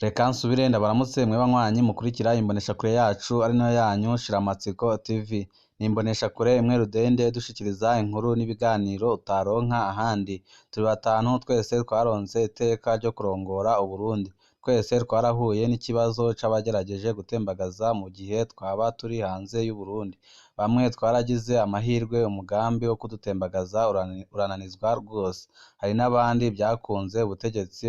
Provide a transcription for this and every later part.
Reka nsubire ndabaramutse mwe banywanyi mukurikira imboneshakure yacu ari nayo yanyu Shiramatsiko TV. Ni imboneshakure imwe rudende dushikiriza inkuru n'ibiganiro utaronka ahandi. Turi batanu twese twaronse iteka ryo kurongora Uburundi. Twese twarahuye n'ikibazo c'abagerageje gutembagaza mu gihe twaba turi hanze y'Uburundi. Bamwe twaragize amahirwe umugambi wo kudutembagaza urananizwa rwose. Hari n'abandi vyakunze ubutegetsi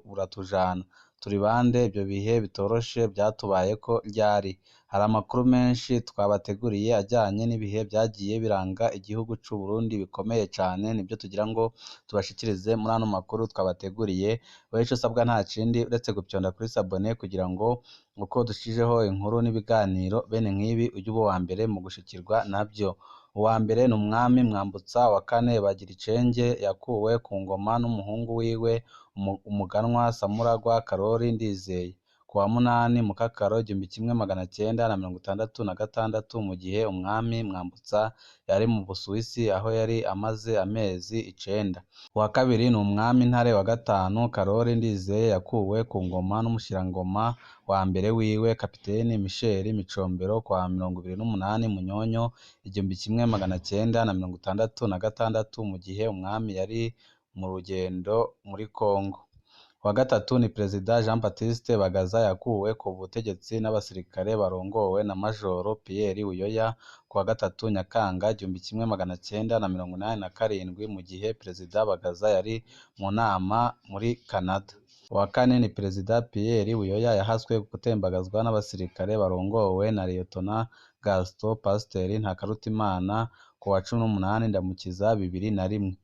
buratujana. Turi bande? Ivyo bihe bitoroshe vyatubayeko ryari? Hari amakuru menshi twabateguriye ajyanye n'ibihe vyagiye biranga igihugu c'Uburundi bikomeye cane, nivyo tugira ngo tubashikirize muri ano makuru twabateguriye. Wewe ico usabwa nta kindi uretse gupyonda kuri s'abonner kugira ngo uko dushijeho inkuru n'ibiganiro bene nk'ibi ujye uba uwa mbere mu gushikirwa navyo. Uwa mbere ni umwami Mwambutsa wa kane Bagiricenge yakuwe ku ngoma n'umuhungu wiwe umuganwa Samuragwa Karori Ndizeye ku wa 8 Mukakaro 1966, mu gihe umwami Mwambutsa yari mu Busuwisi aho yari amaze amezi 9. Uwa kabiri ni umwami Ntare wa gatanu Karori Ndizeye yakuwe ku ngoma n'umushirangoma wa mbere wiwe Kapiteni Michel Micombero ku wa 28 Munyonyo 1966, mu gihe umwami yari mu rugendo muri Kongo. Uwa gatatu ni Perezida Jean Baptiste Bagaza yakuwe ku butegetsi n'abasirikare barongowe na Majoro Pierre Buyoya ku wa 3 Nyakanga 1987, mu gihe Perezida Bagaza yari mu nama muri Canada. Uwa kane ni Perezida Pierre Buyoya yahaswe gutembagazwa n'abasirikare barongowe na Liyetona Gaston Pasiteri Ntakarutimana ku wa 18 Ndamukiza 2001,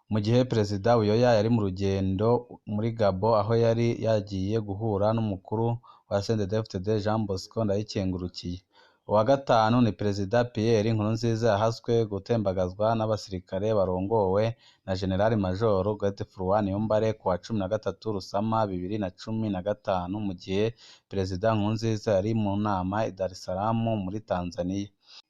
mu gihe Perezida Buyoya yari mu rugendo muri Gabon aho yari yagiye guhura n'umukuru wa CNDD-FDD Jean Bosco Ndayikengurukiye. Uwa gatanu ni Perezida Pierre Nkurunziza yahaswe gutembagazwa n'abasirikare barongowe na General Major Godefroid Niyombare ku wa 13 Rusama 2015, mu gihe Perezida Nkurunziza yari mu nama i Dar es Salaam muri Tanzania.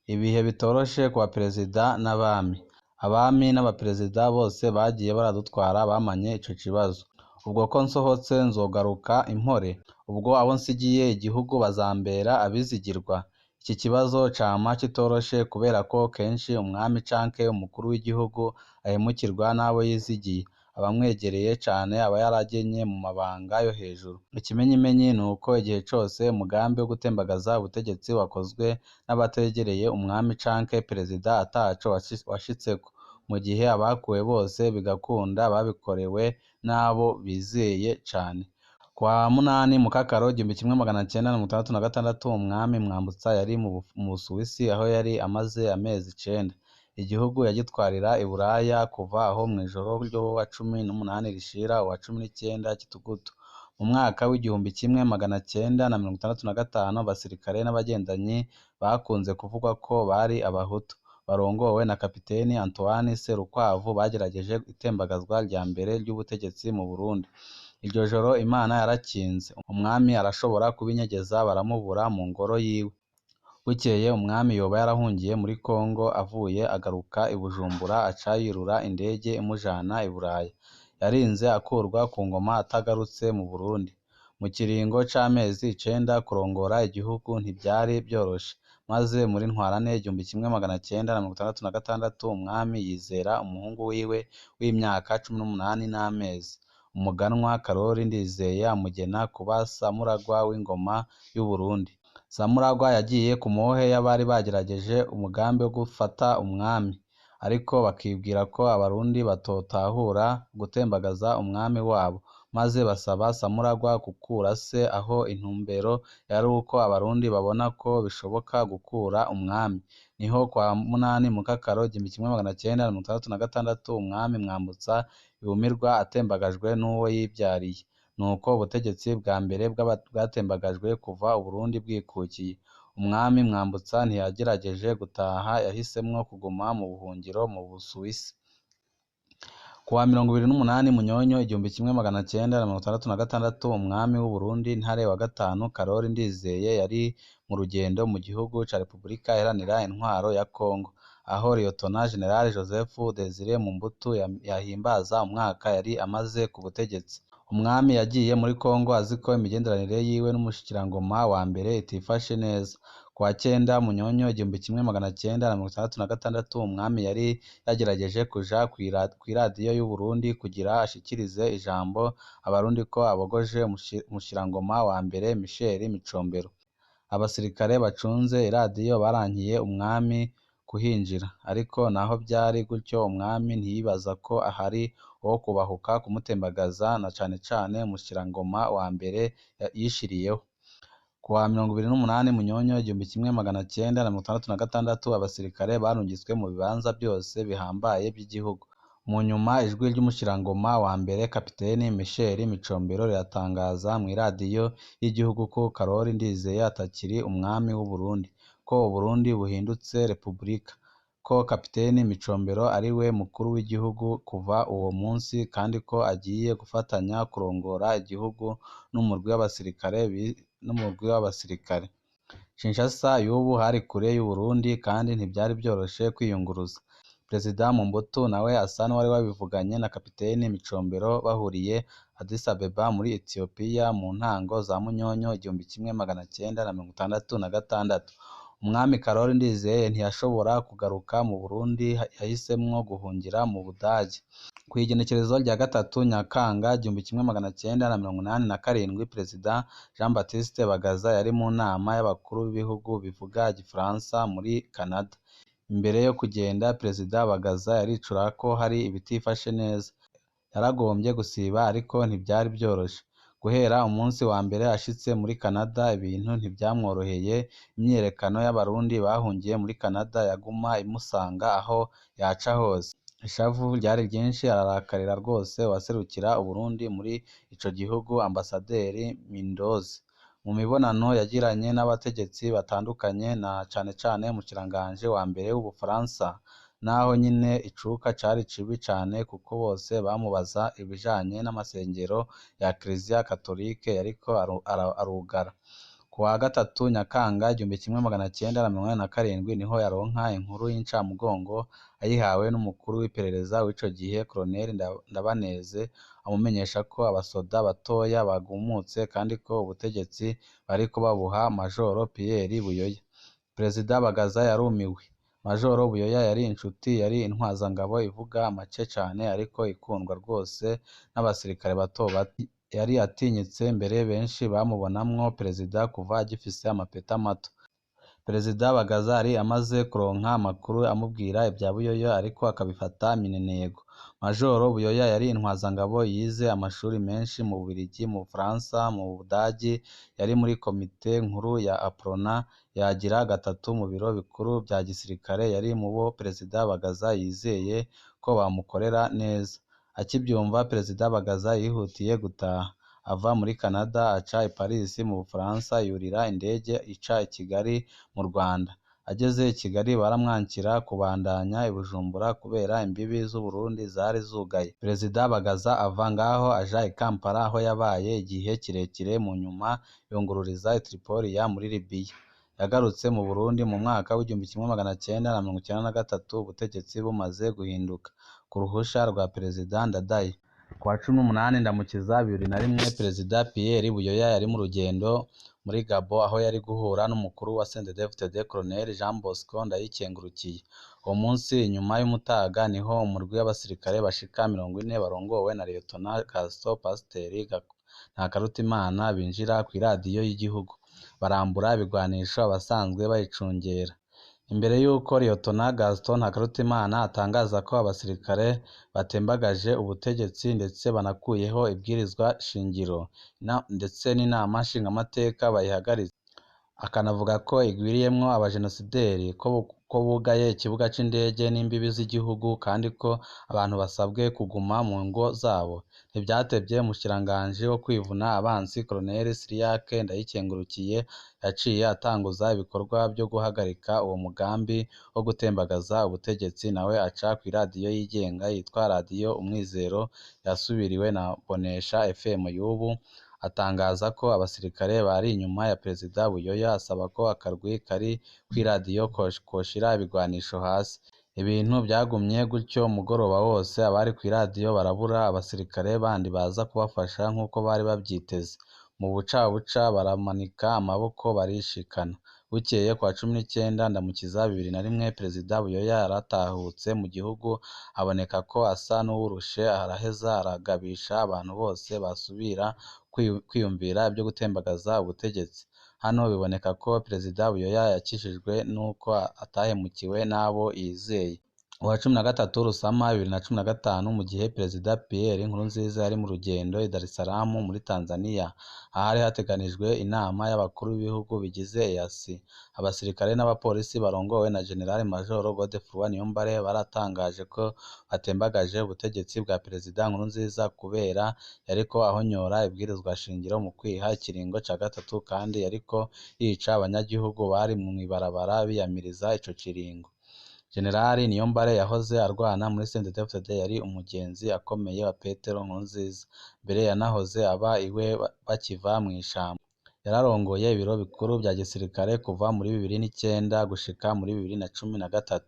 Ibihe bitoroshe ku baperezida n'abami. Abami n'abaperezida bose bagiye baradutwara bamanye ico kibazo. Ubwo ko nsohotse nzogaruka impore? Ubwo abo nsigiye igihugu bazambera abizigirwa? Iki kibazo cama kitoroshe kubera ko kenshi umwami canke umukuru w'igihugu ahemukirwa n'abo yizigiye, abamwegereye cane aba yaragenye mu mabanga yo hejuru. Ikimenyimenyi ni uko igihe cose umugambi wo gutembagaza ubutegetsi wakozwe n'abategereye umwami canke perezida ataco washitseko, mu gihe abakuwe bose bigakunda babikorewe n'abo bizeye cane. Ku wa 8 Mukakaro 1966, umwami Mwambutsa yari mu Busuwisi aho yari amaze amezi 9. Igihugu yagitwarira i Buraya kuva aho mw'ijoro ry'uwa 18 rishira uwa 19 Gitugutu. Mu mwaka w'1965, abasirikare n'abagendanyi bakunze kuvugwa ko bari abahutu barongowe na Kapiteni Antoine Serukwavu bagerageje itembagazwa rya mbere ry'ubutegetsi mu Burundi. Iryo joro Imana yarakinze, umwami arashobora kubinyegeza baramubura mu ngoro yiwe. Bukeye umwami yoba yarahungiye muri Kongo, avuye agaruka i Bujumbura aca yurira indege imujana i Buraya. Yarinze akurwa ku ngoma atagarutse mu Burundi. Mu kiringo c'amezi 9 kurongora igihugu ntivyari vyoroshe. Maze muri Ntwarante 1966, umwami yizera umuhungu wiwe w'imyaka 18 n'amezi, umuganwa Karori Ndizeye, amugena kuba Samuragwa w'ingoma y'Uburundi. Samuragwa yagiye ku mohe y'abari bagerageje umugambi wo gufata umwami, ariko bakibwira ko abarundi batotahura gutembagaza umwami wabo, maze basaba Samuragwa gukura se aho intumbero yari uko abarundi babona ko bishoboka gukura umwami. Niho ku wa 8 Mukakaro 1966, umwami Mwambutsa yumirwa atembagajwe n'uwo yivyariye. Nuko ubutegetsi bwa mbere bwatembagajwe kuva Uburundi bwikukiye. Umwami Mwambutsa ntiyagerageje gutaha, yahisemwo kuguma mu buhungiro mu Busuwisi. Ku wa 28 Munyonyo 1966, umwami w'Uburundi Ntare wa gatanu Karori Ndizeye yari mu rugendo mu gihugu ca Repubulika Iharanira Intwaro ya Kongo, aho Liyetona Jenerali Joseph Desire Mobutu yahimbaza umwaka yari amaze ku butegetsi. Umwami yagiye muri Kongo azi ko imigenderanire yiwe n'umushikirangoma wa mbere itifashe neza. Ku wa 9 Munyonyo 1966, umwami yari yagerageje kuja kw'iradiyo y'Uburundi kugira ashikirize ijambo abarundi ko abogoje umushirangoma wa mbere Michel Micombero. Abasirikare bacunze iradiyo barankiye umwami kuhinjira, ariko naho vyari gutyo umwami ntiyibaza ko hari uwo kubahuka kumutembagaza, na cane cane umushirangoma wa mbere yishiriyeho. Ku wa 28 Munyonyo 1966, abasirikare barungitswe mu bibanza vyose bihambaye vy'igihugu. Mu nyuma ijwi ry'umushirangoma wa mbere Kapiteni Michel Micombero riratangaza mw'iradiyo y'igihugu ko Karori Ndizeye atakiri umwami w'Uburundi, ko Uburundi buhindutse repubulika, ko Kapiteni Micombero ari we mukuru w'igihugu kuva uwo munsi, kandi ko agiye gufatanya kurongora igihugu n'umurwi w'abasirikare. Kinshasa y'ubu hari kure y'Uburundi kandi ntivyari vyoroshe kwiyunguruza. Perezida Mobutu nawe asa n'uwari wabivuganye na Kapiteni Micombero bahuriye Addis Abeba muri Ethiopia mu ntango za Munyonyo 1966. Umwami Karori Ndizeye ntiyashobora kugaruka mu Burundi, yahisemwo guhungira mu Budagi. Kw'igenekerezo rya 3 Nyakanga 1987, Perezida Jean Baptiste Bagaza yari mu nama y'abakuru b'ibihugu bivuga igifaransa muri Canada. Imbere yo kugenda, Perezida Bagaza yaricura ko hari ibitifashe neza. Yaragombye gusiba ariko ntivyari vyoroshe. Guhera umunsi wa mbere ashitse muri Canada, ibintu ntivyamworoheye. Imyiyerekano y'abarundi bahungiye muri Canada yaguma imusanga aho yaca hose. Ishavu ryari ryinshi, ararakarira rwose uwaserukira Uburundi muri ico gihugu, Ambasaderi Mindozi. Mu mibonano yagiranye n'abategetsi batandukanye, na cane cane umushikiranganji wa mbere w'Ubufaransa, naho nyene icuka cari cibi cane kuko bose bamubaza ibijanye n'amasengero ya Kiliziya Katolike yariko arugara. Ku wa 3 Nyakanga 1987 niho yaronka inkuru y'incamugongo ayihawe n'umukuru w'iperereza w'ico gihe Colonel Ndabaneze, amumenyesha ko abasoda batoya bagumutse kandi ko ubutegetsi bariko babuha Majoro Pierre Buyoya. Perezida Bagaza yarumiwe. Majoro Buyoya yari inshuti, yari intwazangabo ivuga make cane ariko ikundwa rwose n'abasirikare bato bato. Yari atinyitse mbere, benshi bamubonamwo perezida kuva agifise amapeta mato. Perezida Bagaza yari amaze kuronka amakuru amubwira ivya Buyoya ariko akabifata minenego. Majoro Buyoya yari intwazangabo yize amashuri menshi mu Bubiligi, mu Bufaransa, mu Budagi, yari muri komite nkuru ya Aprona, yagira gatatu mu biro bikuru vya gisirikare, yari mu bo Perezida Bagaza yizeye ko bamukorera neza. Akivyumva, Perezida Bagaza yihutiye gutaha, ava muri Canada aca i Paris mu Bufaransa, yurira indege ica i Kigali mu Rwanda. Ageze i Kigali baramwankira kubandanya i Bujumbura kubera imbibi z'Uburundi zari zugaye. Perezida Bagaza ava ngaho aja i Kampala aho yabaye igihe kirekire, mu nyuma yungururiza i Tripolia muri Libya. Yagarutse mu Burundi mu mwaka w'1993 ubutegetsi bumaze guhinduka, ku ruhusha rwa Perezida Ndadaye. Ku wa 18 Ndamukiza 2001, Perezida Pierre Buyoya yari mu rugendo muri Gabon aho yari guhura n'umukuru wa CNDD-FDD Colonel Jean Bosco Ndayikengurukiye. Uwo munsi inyuma y'umutaga niho umurwi w'abasirikare bashika 40 barongowe na Lieutenant Gaston Pasiteri Ntakarutimana binjira kw'iradiyo y'igihugu, barambura ibigwanisho abasanzwe bayicungera. Imbere y'uko Lieutenant Gaston Ntakarutimana atangaza ko abasirikare batembagaje ubutegetsi ndetse banakuyeho ibwirizwa shingiro ndetse n'inama nshingamateka bayihagaritse, akanavuga ko igwiriyemwo abajenosideri, ko bugaye ikibuga c'indege n'imbibi z'igihugu kandi ko abantu basabwe kuguma mu ngo zabo. Ntivyatevye umushikiranganji wo kwivuna abansi Colonel Cyriaque Ndayikengurukiye yaciye atanguza ibikorwa vyo guhagarika uwo mugambi wo gutembagaza ubutegetsi, nawe aca kw'iradiyo yigenga yitwa Radiyo Umwizero yasubiriwe na Bonesha FM y'ubu, atangaza ko abasirikare bari inyuma ya Perezida Buyoya, asaba ko akarwi kari kw'iradiyo koshira ibigwanisho hasi. Ibintu byagumye gutyo umugoroba wose, abari kw'iradiyo barabura abasirikare bandi baza kubafasha nk'uko bari bavyiteze. Mu bucabuca baramanika amaboko barishikana. Bukeye kuwa 19 Ndamukiza 2001, Perezida Buyoya yaratahutse mu gihugu, aboneka ko asa n'uwurushe, araheza aragabisha abantu bose basubira kwiyumvira ivyo gutembagaza ubutegetsi. Hano biboneka ko Perezida Buyoya yakijijwe n'uko atahemukiwe n'abo yizeye. Uwa 13 Rusama 2015, mu gihe Perezida Pierre Nkurunziza yari mu rugendo i Dar es Salaam muri Tanzania, ahari hateganijwe inama y'abakuru b'ibihugu bigize EAC, abasirikare n'abapolisi barongowe na General Major Godefroid Niyombare baratangaje ko batembagaje ubutegetsi bwa Perezida Nkurunziza kubera yariko ahonyora ibwirizwa shingiro mu kwiha ikiringo ca gatatu, kandi yariko yica abanyagihugu bari mw'ibarabara biyamiriza ico kiringo. General Niyombare yahoze arwana muri CNDD-FDD, yari umugenzi akomeye wa Petero Nkurunziza, mbere yanahoze aba iwe bakiva mw'ishamba. Yararongoye ibiro bikuru vya gisirikare kuva muri 2009 gushika muri 2013.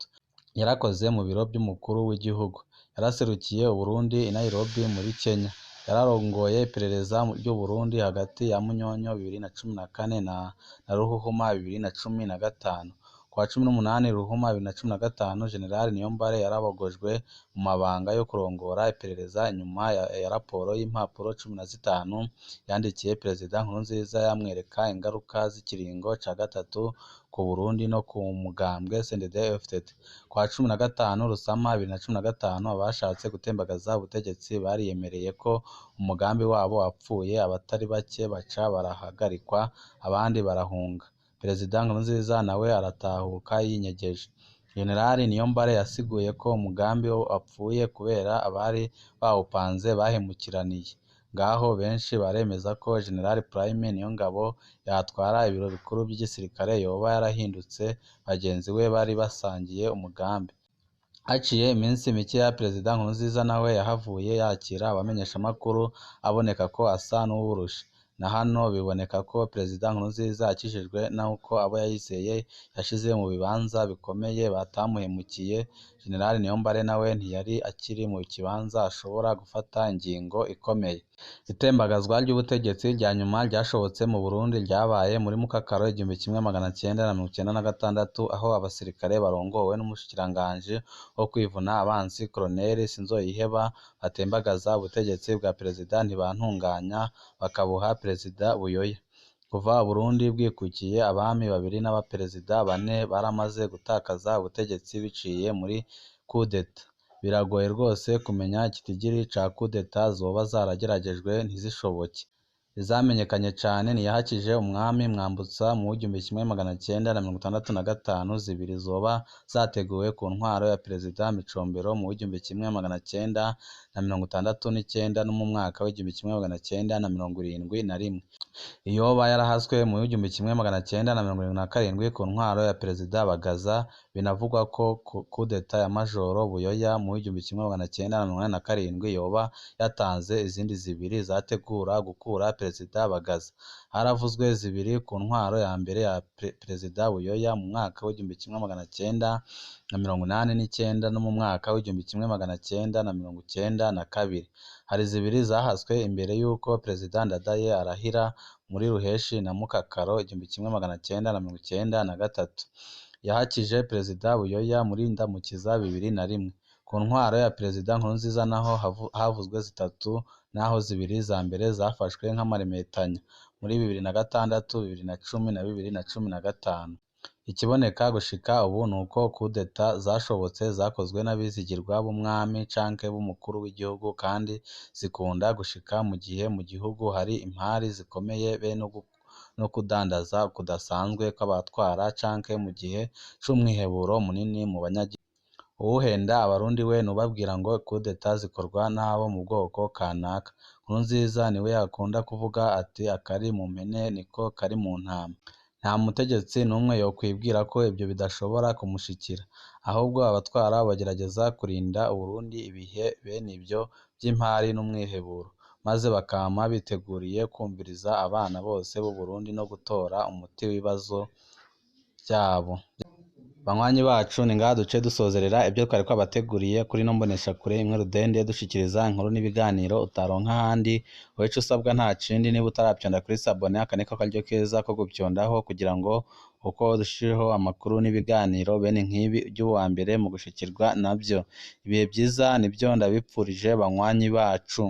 Yarakoze mu biro vy'umukuru w'igihugu. Yaraserukiye Uburundi i Nairobi muri Kenya. Yararongoye iperereza ry'Uburundi hagati ya Munyonyo 2014 na Ruhuhuma 2015. Kuwa 18 Ruhuma 2015, General Niyombare yarabogojwe mu mabanga yo kurongora iperereza inyuma ya raporo y'impapuro 15 yandikiye Perezida Nkurunziza yamwereka ingaruka z'ikiringo ca gatatu ku Burundi no ku mugambwe CNDD-FDD. Kuwa 15 Rusama 2015, abashatse gutembagaza ubutegetsi bariyemereye ko umugambi wabo wapfuye, abatari bake baca barahagarikwa, abandi barahunga. Perezida Nkurunziza nawe aratahuka yinyegeje. General Niyombare yasiguye ko umugambi wapfuye kubera abari bawupanze bahemukiraniye. Ngaho benshi baremeza ko General Prime Niyongabo yatwara ibiro bikuru vy'igisirikare yoba yarahindutse bagenzi we bari basangiye umugambi. Haciye iminsi mikeya Perezida Nkurunziza nawe yahavuye yakira abamenyeshamakuru aboneka ko asa n'uwurushe. Na hano biboneka ko Perezida Nkurunziza akijijwe n'uko abo yizeye yashize mu bibanza bikomeye batamuhemukiye. General Niyombare nawe ntiyari akiri mu kibanza ashobora gufata ingingo ikomeye. Itembagazwa ry'ubutegetsi rya nyuma ryashobotse mu Burundi ryabaye muri Mukakaro 1996, aho abasirikare barongowe n'umushikiranganji wo kwivuna abansi Colonel Sinzoyiheba batembagaza ubutegetsi bwa Perezida Ntibantunganya bakabuha Perezida Buyoya. Kuva Uburundi bwikukiye, abami babiri n'abaperezida bane baramaze gutakaza ubutegetsi biciye muri kudeta. Biragoye rwose kumenya ikitigiri ca kudeta zoba zarageragejwe ntizishoboke. Izamenyekanye cane ni iyahakije umwami Mwambutsa mu 1965, zibiri zoba zateguwe ku ntwaro ya Perezida Micombero mu 1969 no mu mwaka w'1971. Iyoba yarahaswe mu 1977 ku ntwaro ya Perezida Bagaza. Binavugwa ko kudeta ya Majoro Buyoya mu 1987 yoba yatanze izindi zibiri zategura gukura Perezida Bagaza. Haravuzwe zibiri ku ntwaro ya mbere ya Perezida Buyoya mu mwaka w'1989 no mu mwaka w'1992. Hari zibiri zahaswe imbere y'uko Perezida Ndadaye arahira muri Ruheshi na Mukakaro 1993. Yahakije Perezida Buyoya muri Ndamukiza 2001. Ku ntwaro ya Perezida Nkurunziza naho havuzwe zitatu, naho zibiri za mbere zafashwe nk'amaremetanya muri 2006, 2010 na 2015. Ikiboneka gushika ubu nuko kudeta zashobotse zakozwe n'abizigirwa b'umwami canke b'umukuru w'igihugu, kandi zikunda gushika mu gihe mu gihugu hari impari zikomeye be no kudandaza kudasanzwe kw'abatwara canke mu gihe c'umwiheburo munini mu banyagihugu. Uwuhenda abarundi we nubabwira ngo kudeta zikorwa n'abo mu bwoko kanaka. Nkurunziza niwe yakunda kuvuga ati akari mu mpene niko kari mu ntama. Nta mutegetsi n'umwe yokwibwira ko ibyo bidashobora kumushikira. Ahubwo abatwara bagerageza kurinda Uburundi ibihe bene ivyo vy'impari n'umwiheburo, maze bakama biteguriye kwumviriza abana bose b'Uburundi no gutora umuti w'ibibazo vyabo. Banywanyi bacu, ni ngaha duce dusozerera ibyo twari twabateguriye kuri ino mboneshakure imwe rudende dushikiriza inkuru n'ibiganiro utaronka ahandi. Wowe ico usabwa nta kindi, niba utaravyonda kuri s'abonner, aka niko karyo keza ko gupyondaho kugira ngo uko dushireho amakuru n'ibiganiro bene nk'ibi ujye uba uwa mbere mu gushikirwa nabyo. Ibihe byiza nibyo ndabipfurije banywanyi bacu.